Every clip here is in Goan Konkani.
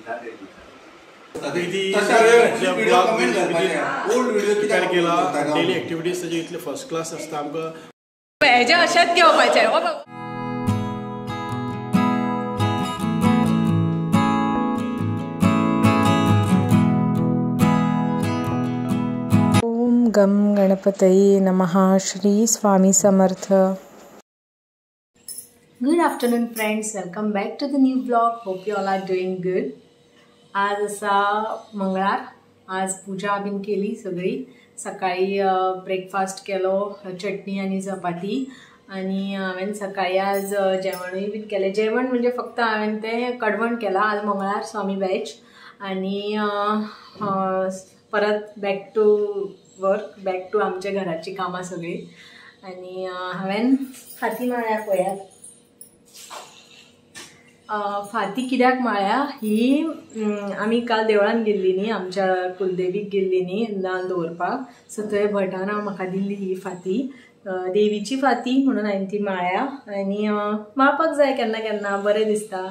डेली एक्टिविटीज ताजे इतले फर्स्ट क्लास आसता आमकां हेजे अशेंच घेवपाचें. ओम गम गणपतये नमः. Shri Swami Samarth. Good afternoon friends, welcome back to the new blog. Hope you all are doing good. आज असा मंगळार, आज पूजा बीन केली सगळी. सकाळी ब्रेकफास्ट केलो, चटणी आनी चपाती. आनी हांवें सकाळी आज जेवणूय बीन केलें. जेवण म्हणजे फक्त हांवें तें कडवण केलां. आज मंगळार, स्वामी बॅच. आनी परत back to work, back to आमच्या घराची कामां सगळीं. आनी हांवें फाती माळ्या, पळयात फाती कित्याक माळ्या ही आमी काल देवळान गेल्ली न्ही, आमच्या कुलदेवीक गेल्ली न्ही नाल दवरपाक. सो थंय भटान म्हाका दिल्ली ही फाती, देवीची फाती म्हणून हांवें ती माळ्या. आनी माळपाक जाय केन्ना केन्ना, बरें दिसता.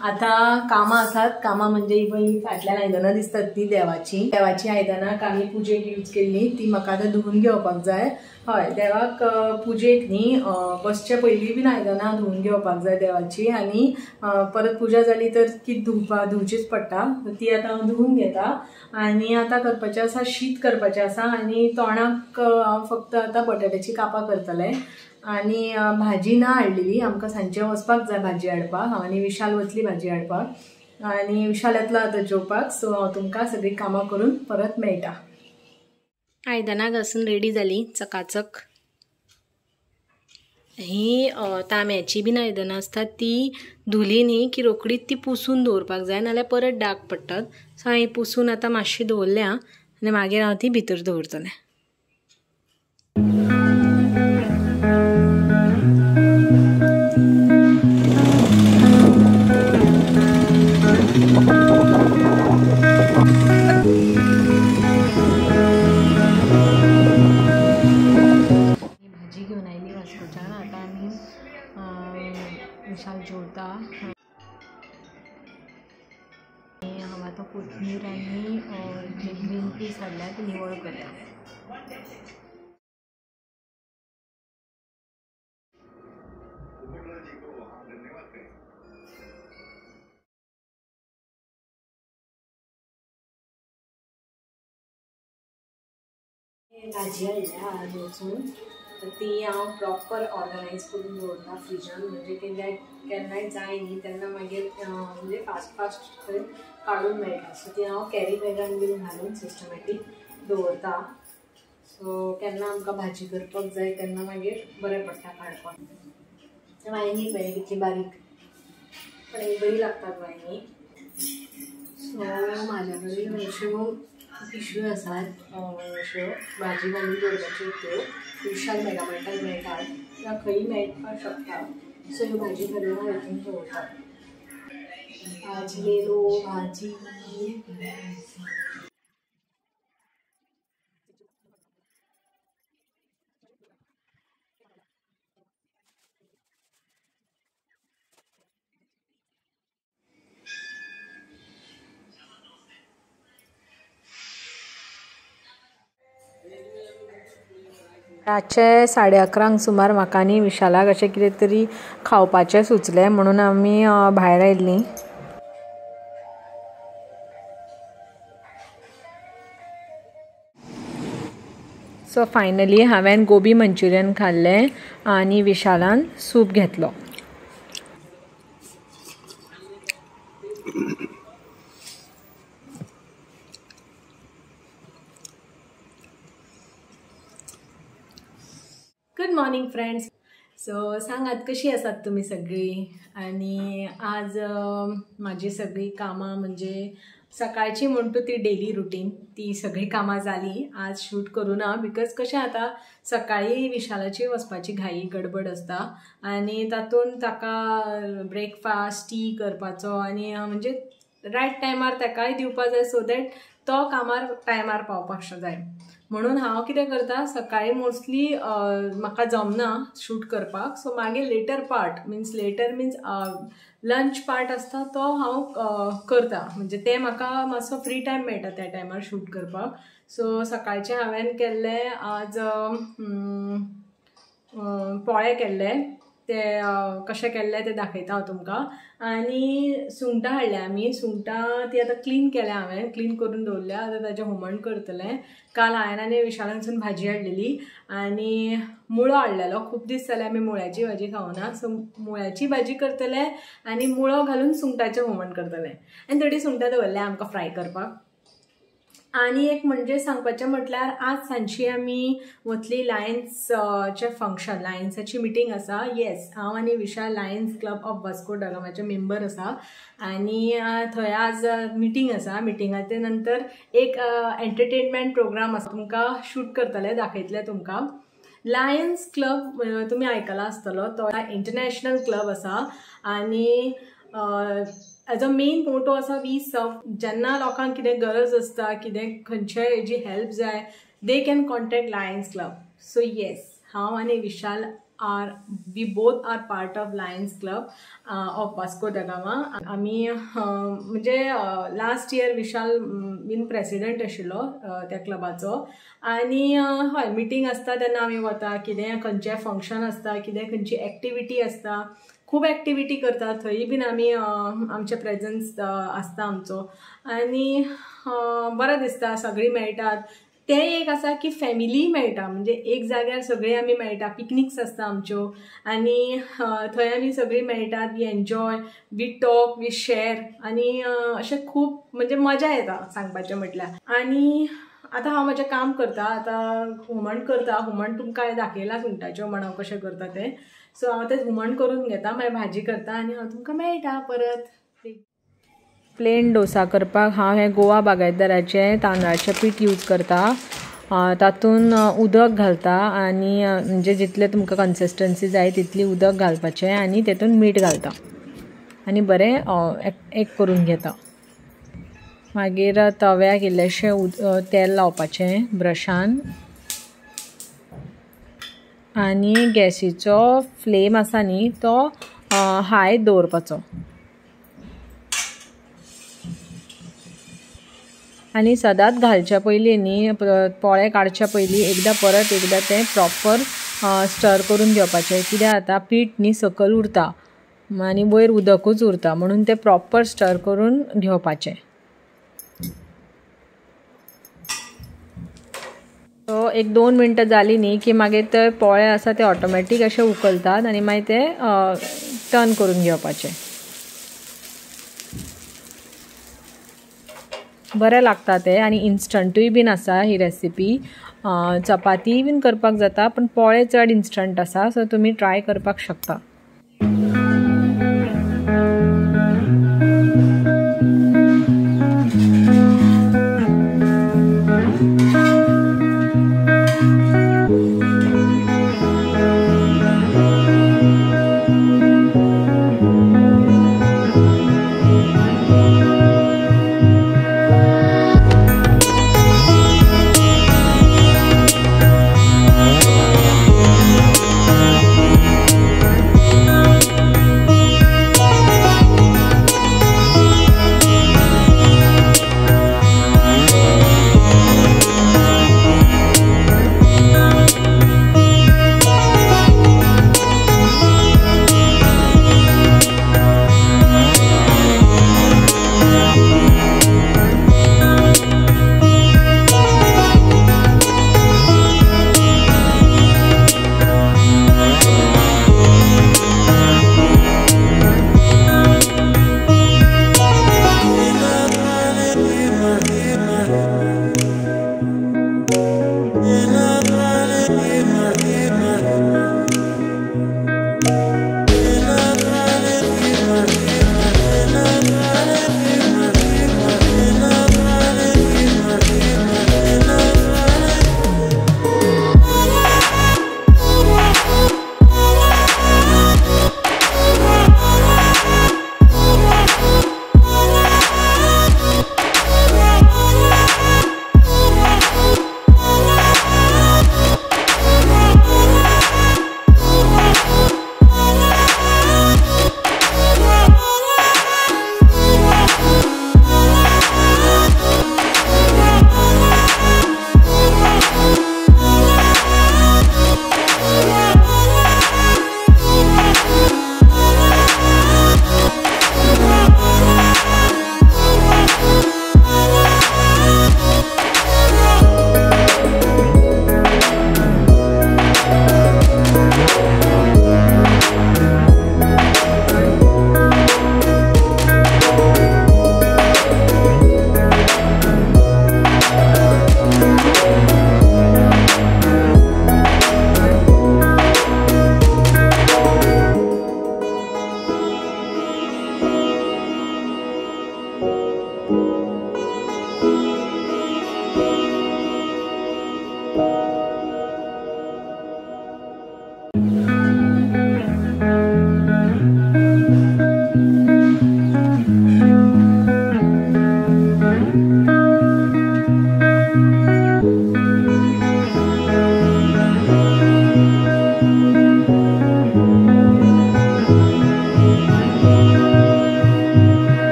आतां कामां आसात. कामां म्हणजे ही फाटल्यान आयदनां दिसतात ती देवाची, देवाची आयदनां आमी पुजेक यूज केल्ली ती म्हाका आतां धुवून घेवपाक जाय. हय, देवाक पुजेक न्ही बसचे पयलीं बीन आयदनां धुवून घेवपाक जाय देवाची. आनी परत पुजा जाली तर ती धुवचीच पडटा, ती आतां हांव धुवून घेता. आनी आतां करपाचें आसा शीत करपाचें आसा. आनी तोंडाक हांव फक्त आतां बटाट्याची कापां करतलें. आनी भाजी ना हाडलेली, आमकां सांजचें वचपाक जाय भाजी हाडपाक. हांव आनी विशाल वतली भाजी हाडपाक. आनी विशाल येतलो आतां जेवपाक. सो हांव तुमकां सगळीं कामां करून परत मेळटा. आयदनां घासून रेडी जाली चकाचक. ही तांब्याची बीन आयदनां आसतात ती धुली न्ही की रोखडीच ती पुसून दवरपाक जाय, नाल्यार परत डाग पडटात. सो हांवें पुसून आतां मातशी दवरल्या आनी मागीर हांव ती भितर दवरतलें. भाजी घेवन आयली वास्कोच्यान. आतां आमी विशाल जेवता. हांव आतां कोथमीर आनी जे ग्रीन पीस हाडल्या ते निवळ करता. भाजी हाडल्या आज वचून, ती हांव प्रॉपर ऑर्गनायज करून दवरता फ्रिजान. म्हणजे केन्नाय केन्नाय जाय न्ही तेन्ना मागीर म्हणजे फास्ट फास्ट थंय काडून मेळटा. सो ती हांव कॅरी बॅगान बीन घालून सिस्टमॅटीक दवरता. सो केन्ना आमकां भाजी करपाक जाय तेन्ना मागीर बरें पडटा काडपाक. वांयगीं पळय कितली बारीक, पण ही बरी लागतात वांयगीं. सो म्हाज्या कडेन अश्यो पिशव्यो आसात, अश्यो भाजी घालून दवरपाच्यो त्यो विशाल मेगामार्टान मेळटात किंवा खंयी मेळपाक शकता. सो ह्यो भाजी घालून हांव हितून दवरता. भाजी लेलो भाजी. रातचे 11:30 सुमार म्हाका आनी विशालाक अशें कितें तरी खावपाचें सुचलें म्हणून आमी भायर आयिल्लीं. सो फायनली हांवें गोबी मंचुरियन खाल्लें आनी विशालान सूप घेतलो. Good morning friends. सो सांगात कशी आसात तुमी सगळीं. आनी आज म्हाजी सगळीं कामां म्हणजे सकाळची म्हणटा ती डेली रुटीन ती सगळीं कामां जाली. आज शूट करूं ना because कशें आतां सकाळी विशालाची वचपाची घाई गडबड आसता आनी तातूंत ताका ब्रेकफास्ट टी करपाचो आनी म्हणजे रायट टायमार ताकाय दिवपा जाय सो that तो कामार टायमार पावपाक जाय. म्हणून हांव कितें करता, सकाळी मोस्टली म्हाका जमना शूट करपाक. सो मागीर later part means later means lunch part आसता तो हांव करता, म्हणजे ते म्हाका मातसो फ्री टायम मेळटा त्या टायमार शूट करपाक. सो सकाळचें हांवें केल्लें आज पोळे केल्ले, ते कशें केल्ले ते दाखयता हांव तुमकां. आनी सुंगटां हाडल्या आमी, सुंगटां ती आतां क्लीन केल्या हांवें, क्लीन करून दवरल्या, आतां ताजें हुमण करतलें. काल हांवें आनी विशालानसून भाजी हाडलेली आनी मुळो हाडलेलो. खूब दीस जाले आमी मुळ्याची भाजी खावना, सो मुळ्याची भाजी करतले आनी मुळो घालून सुंगटाचें हुमण करतलें. आनी थोडी सुंगटां दवरल्या आमकां फ्राय करपाक. आनी एक म्हणजे सांगपाचें म्हटल्यार आज सांजची आमी वतली लायन्सचें फंक्शन, लायन्साची मिटींग आसा. येस, हांव आनी Vishal Lions Club of Vasco da गामाचे member आसा आनी थंय आज मिटींग आसा. मिटिंगाचे नंतर एक एंटरटेनमेंट प्रोग्राम आसा, तुमकां शूट करतले, दाखयतले तुमकां. लायन्स क्लब तुमी आयकला आसतलो, तो इंटरनॅशनल क्लब आसा आनी एज अ मेन मोटो आसा we सर्व. जेन्ना लोकांक कितें गरज आसता, कितें खंयचेय हेजी हेल्प जाय, they can contact Lions Club. So yes, हांव आनी Vishal are we both are part of Lions Club of Vasco da Gama. आमी म्हणजे लास्ट इयर विशाल बीन प्रेसिडेंट आशिल्लो त्या क्लबाचो. आनी हय, मिटींग आसता तेन्ना आमी वता, कितें खंयचें फंक्शन आसता, कितें खंयची एक्टिविटी आसता, खूब एक्टिविटी करतात थंय बीन आमी आमचें प्रेजन्स आसता आमचो. आनी बरें दिसता, सगळीं मेळटात. तें एक आसा की फॅमिली मेळटा, म्हणजे एक जाग्यार सगळीं आमी मेळटा, पिकनिक्स आसता आमच्यो आनी थंय आमी सगळीं मेळटात. We enjoy, we talk, we share आनी अशें खूब म्हणजे मजा येता सांगपाचें म्हटल्यार. आनी आतां हांव म्हजें काम करता, आतां हुमण करता. हुमण तुमकां हांवें दाखयलां सुंगटाचें हुमण हांव कशें करता तें. सो हांव तें हुमण करून घेता, मागीर भाजी करता आनी हांव तुमकां मेळटा परत. प्लेन डोसा करपाक हांव हें गोवा बागायतदाराचें तांदळाचें पीठ यूज करता. तातूंत उदक घालता आनी म्हणजे जितलें तुमकां कन्सिस्टन्सी जाय तितली उदक घालपाचें आनी तेतून मीठ घालता आनी बरें एक करून घेता. मागीर तव्याक इल्लेशें तेल लावपाचें ब्रशान आनी गॅसीचो फ्लेम आसा न्ही तो हाय दवरपाचो. आनी सदांच घालच्या पयलीं न्ही, पोळे काडच्या पयलीं एकदां परत एकदां तें प्रॉपर स्टर करून घेवपाचें. कित्याक आतां पीठ न्ही सकयल उरता आनी वयर उदकूच उरता, म्हणून तें प्रॉपर स्टर करून घेवपाचें. सो एक 2 मिनटां जालीं न्ही की मागीर ते पोळे आसा ते ऑटोमॅटीक अशे उकलतात आनी मागीर ते टर्न करून घेवपाचे. बरें लागता ते आनी इन्स्टंटूय बीन आसा ही रेसिपी. चपाती बीन करपाक जाता, पण पोळे चड इन्स्टंट आसा, सो तुमी ट्राय करपाक शकता.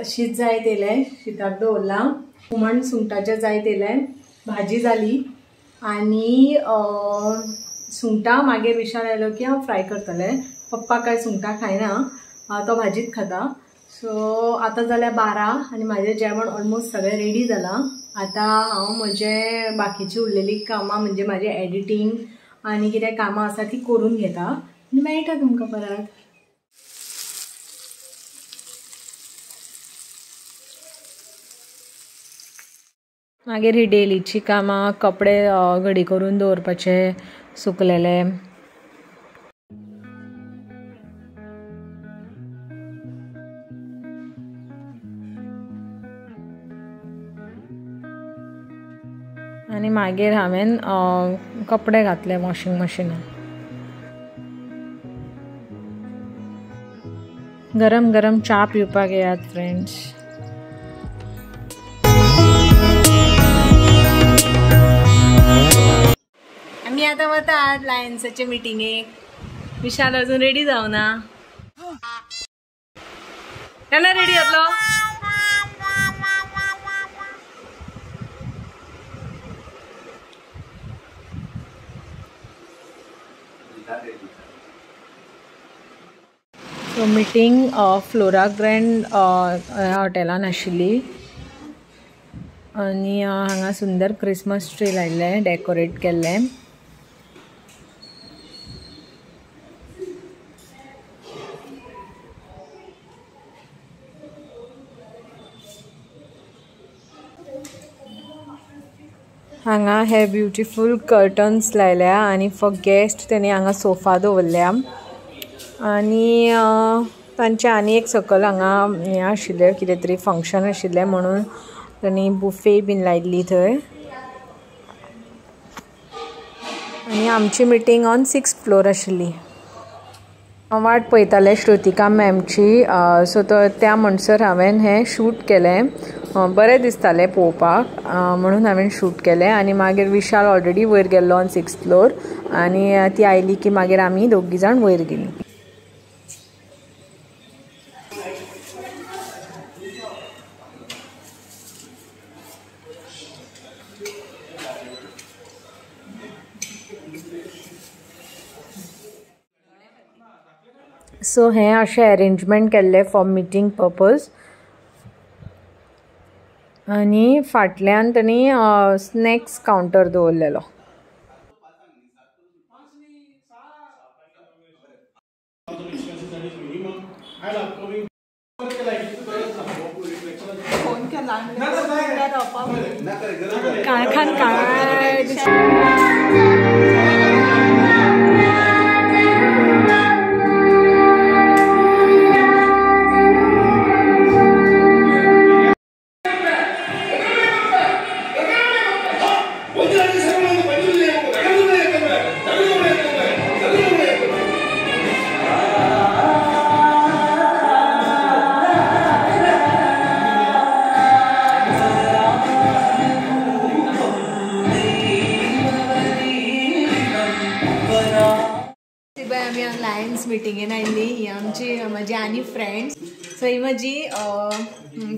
शीत जायत येयलें, शिताक दवरलां. हुमण सुंगटाचें जायत येयलें, भाजी जाली आनी सुंगटां मागीर विशाल आयलो की हांव फ्राय करतलें. पप्पा काय सुंगटां खायना, तो भाजीच खाता. सो आतां जाल्या 12 आनी म्हाजें जेवण ऑलमोस्ट सगळें रेडी जालां. आतां हांव म्हजें बाकीची उरलेली कामां म्हणजे म्हाजें एडिटींग आनी कितें कामां आसा ती करून घेता आनी मेळटा तुमकां परत. मागीर ही डेलीची कामां, कपडे घडी करून दवरपाचे सुकलेले. आनी मागीर हांवें कपडे घातले वॉशिंग मशिनान. गरम गरम च्या पिवपाक येयात फ्रेंड्स. आमी आतां वतात लायन्साचे मिटिंगेक. विशाल अजून रेडी जावना. केन्ना रेडी जातलो? सो मिटींग फ्लोरा ग्रँड हॉटेलान आशिल्ली आनी हांगा सुंदर क्रिसमस ट्री लायिल्लें, डेकोरेट केल्लें. हांगा हे ब्युटिफूल कर्टन्स लायल्या आनी फॉर गेस्ट तेणी हांगा सोफा दवरल्या आनी तांचे आनी एक सकयल हांगा हें आशिल्लें कितें तरी फंक्शन आशिल्लें म्हणून तांणी बुफे बीन लायिल्ली थंय. आनी आमची मिटींग ऑन 6th floor आशिल्ली. हांव वाट पळयतालें श्रुतिका मॅमची. सो त्या म्हणसर हांवें हें शूट केलें. बरें दिसतालें पळोवपाक म्हणून हांवें शूट केलें. आनी मागीर विशाल ऑलरेडी वयर गेल्लो ऑन 6th floor आनी ती आयली की मागीर आमी दोगी जाण वयर गेलीं. सो हें अशें अरेंजमेंट केल्लें फॉर मिटींग पर्पज. आनी फाटल्यान तांणी स्नॅक्स कावंटर दवरलेलो. काळखान काय लायन्स मिटिंगेन आयिल्ली. ही आमची म्हजी आनी फ्रेंड्स. सो ही म्हजी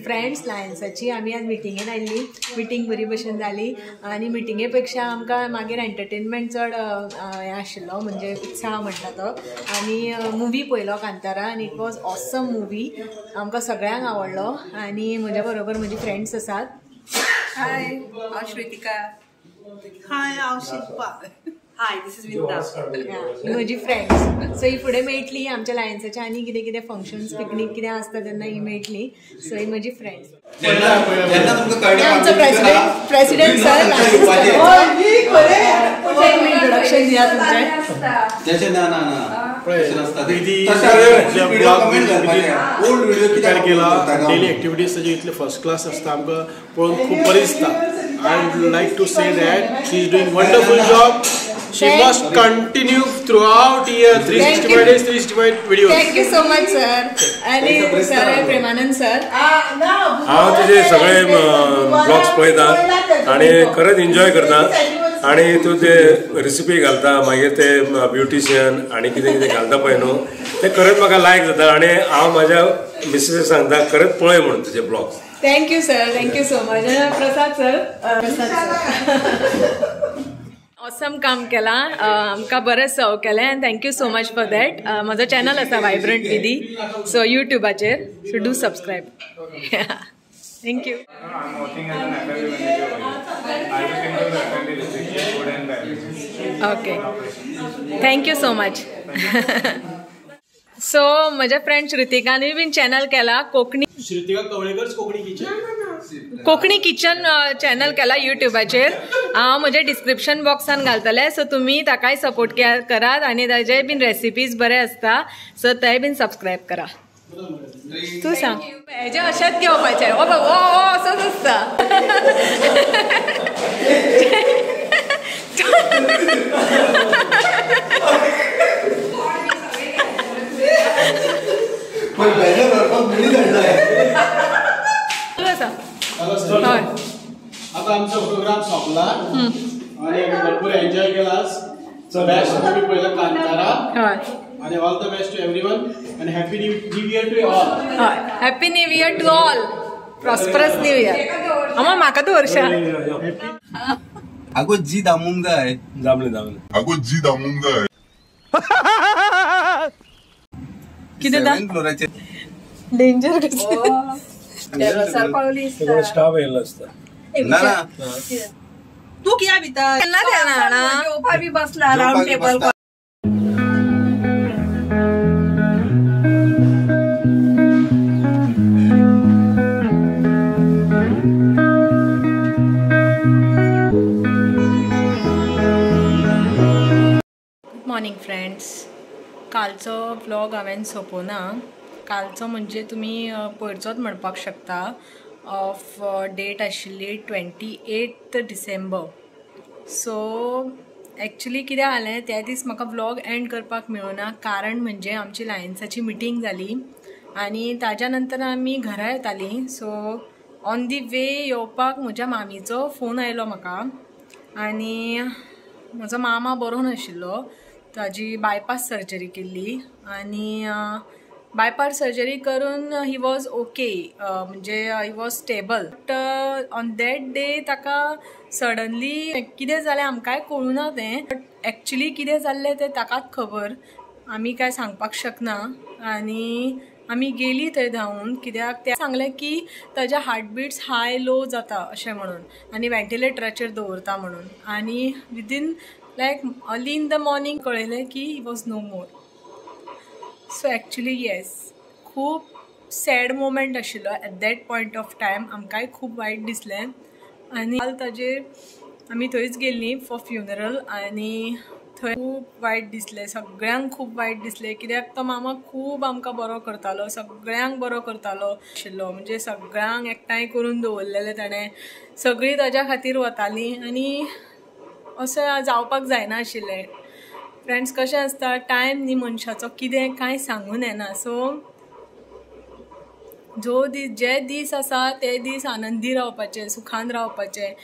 फ्रेंड्स लायन्साची. आमी आज मिटिंगेन आयिल्ली. मिटींग बरी भशेन जाली आनी मिटिंगे पेक्षा आमकां मागीर एंटरटेनमेंट चड हें आशिल्लो, म्हणजे उत्साह म्हणटा तो. आनी मुवी पळयलो कांतारा आनी it was awesome movie. आमकां सगळ्यांक आवडलो आनी म्हज्या बरोबर म्हजी फ्रेंड्स आसात. हाय, हांव श्रुतिका. हाय, हांव शिल्पा. हाय, this is Vinta. ही म्हजी फ्रेंड्स. सो ही फुडें मेळटली आमच्या लायन्साच्या आनी कितें कितें फंक्शन्स पिकनीक कितें आसता तेन्ना ही मेळटली. सो ही म्हजी फ्रेंड्स. आमचो प्रेसिडेंट सर इंट्रोडक्शन दिया तुमचें. ना ना ना प्रिपेर केला. डेली एक्टिविटीज ताजे इतले फर्स्ट क्लास आसता, आमकां पळोवन खूब बरें दिसता. I would like to say that she is doing wonderful job. She must continue throughout year 365 days, 365 videos. Thank you so much sir. आणि सर प्रेमानंद सर, हांव तुजे सगळे ब्लॉग्स पळयता आनी खरेंच एन्जॉय करता. आनी तूं ते रेसिपी घालता, मागीर ते ब्युटिशियन आनी कितें कितें घालता पळय न्हू, ते खरेंच म्हाका लायक जाता. आनी हांव म्हाज्या मिसेसीक सांगता खरेंच पळय म्हणून तुजे blogs. Thank you sir, thank you so much. Prasad sir, Prasad sir awesome काम केलां, आमकां बरें सर्व केलें आनी thank you so much for that. म्हजो चॅनल आसा वायब्रंट विधी, so यूट्यूबाचेर, so do subscribe. Thank you. Okay, thank you so much. So म्हज्या फ्रेंड श्रुतिकानूय बीन चॅनल केला Konkani, Shrutika Kavlekar Konkani kitchen, Konkani kitchen channel केला युट्यूबाचेर. हांव म्हज्या डिस्क्रिप्शन बॉक्सान घालतलें, सो तुमी ताकाय सपोर्ट करात आनी ताजे बीन रेसिपीज बरे आसता, सो तेय बीन सबस्क्रायब करा. तूं सांग. हेजे अशेंच घेवपाचें, ओ बाबा ओ असोच आसता. हय, आता आमचो प्रोग्राम सोंपला आनी आमी भरपूर एन्जॉय केला. बेस्ट मूवी पळयला कांतारा. हय, आनी all the best to everyone आनी happy new year to all. हय, happy new year to all, prosperous new year. अम्मा म्हाका तूं वर्षा आगो जी दामूंक जाय. दामले दामले आगो जी दामूंक जाय. कितें डेंजर स्टाफ येयल्लो आसता. ना ना तूं कित्याक भितर केन्ना येना जेवपा बी बसला रावंड टेबल. मॉर्निंग फ्रेंड्स, कालचो व्लॉग हांवें सोंपोना. कालचो म्हणजे तुमी पयरचोच म्हणपाक शकता. ऑफ डेट आशिल्ली 28 डिसेंबर. सो एक्चुली कितें जालें, त्या दीस म्हाका व्लॉग एंड करपाक मेळुना. कारण म्हणजे आमची लायन्साची मिटींग जाली आनी ताज्या नंतर आमी घरा येतालीं. सो ऑन the वे येवपाक म्हज्या मामीचो फोन आयलो म्हाका आनी म्हजो मामा बरो नाशिल्लो, ताजी बायपास सर्जरी केल्ली आनी बायपास सर्जरी करून he was okay, म्हणजे he was stable. But on that day ताका सडनली कितें जालें आमकांय कळूं ना तें, बट एक्चुली कितें जाल्लें तें ताकाच खबर, आमी कांय सांगपाक शकना. आनी आमी गेली थंय धांवून, कित्याक ते सांगलें की ताज्या हार्टबीट्स हाय लो जाता अशें म्हणून आनी व्हेंटिलेटराचेर दवरता म्हणून. आनी within like early in the morning कळयलें की he was no more. So actually yes, खूब सॅड मोमेंट आशिल्लो at that point of time. आमकांय खूब वायट दिसलें आनी काल ताजेर आमी थंयच गेल्लीं फॉर फ्युनरल आनी थंय खूब वायट दिसलें, सगळ्यांक खूब वायट दिसलें. कित्याक तो मामा खूब आमकां बरो करतालो, सगळ्यांक बरो करतालो आशिल्लो, म्हणजे सगळ्यांक एकठांय करून दवरलेलें ताणें, सगळीं ताज्या खातीर वतालीं आनी अशें जावपाक जायना आशिल्लें. फ्रेंड्स, कशें आसता टायम न्ही मनशाचो, कितें कांय सांगून येना. सो जो दीस जे दीस आसा ते दीस आनंदी रावपाचे, सुखान रावपाचे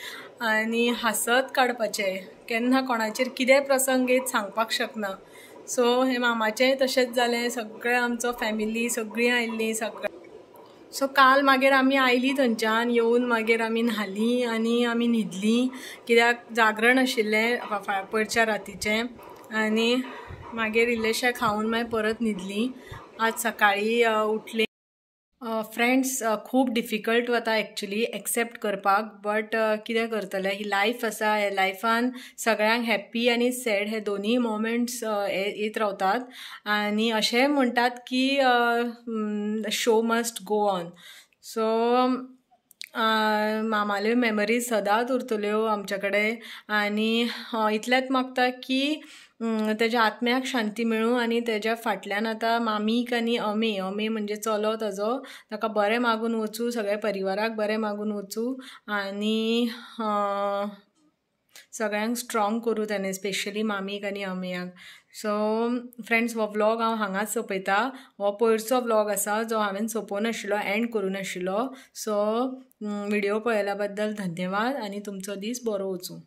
आनी हांसत काडपाचे. केन्ना कोणाचेर कितें प्रसंग येत सांगपाक शकना. सो हे मामाचेंय तशेंच जालें, सगळें आमचो फॅमिली सगळीं आयिल्लीं सगळें. सो काल मागीर आमी आयलीं थंयच्यान, येवन मागीर आमी न्हालीं आनी आमी न्हिदलीं, कित्याक जागरण आशिल्लें पयरच्या रातीचें. आनी मागीर इल्लेशें खावन मागीर परत न्हिदलीं. आज सकाळीं उठलीं. फ्रेंड्स, खूब डिफिकल्ट वता एक्चुली एक्सेप्ट करपाक, बट कितें करतलें, ही लायफ आसा. ह्या लायफान सगळ्यांक हॅप्पी आनी सॅड हे दोनूय मोमेंट्स येत रावतात. आनी अशेंय म्हणटात की show must go on. So मामाल्यो memories सदांच उरतल्यो आमच्या कडेन. आनी इतलेंच मागता की तेज्या आत्म्याक शांती मेळूं आनी तेज्या फाटल्यान आतां मामीक आनी अमे अमे म्हणजे चलो ताजो, ताका बरें मागून वचूं, सगळ्या परिवाराक बरें मागून वचूं आनी सगळ्यांक स्ट्रॉंग करूं ताणें, स्पेशली मामीक आनी अमेयाक. सो फ्रेंड्स, हो व्लॉग हांव हांगाच सोंपयता. हो पयरचो व्लॉग आसा जो हांवें सोंपोवं नाशिल्लो, एंड करूं नाशिल्लो. सो व्हिडिओ पळयल्या बद्दल धन्यवाद आनी तुमचो दीस बरो वचूं.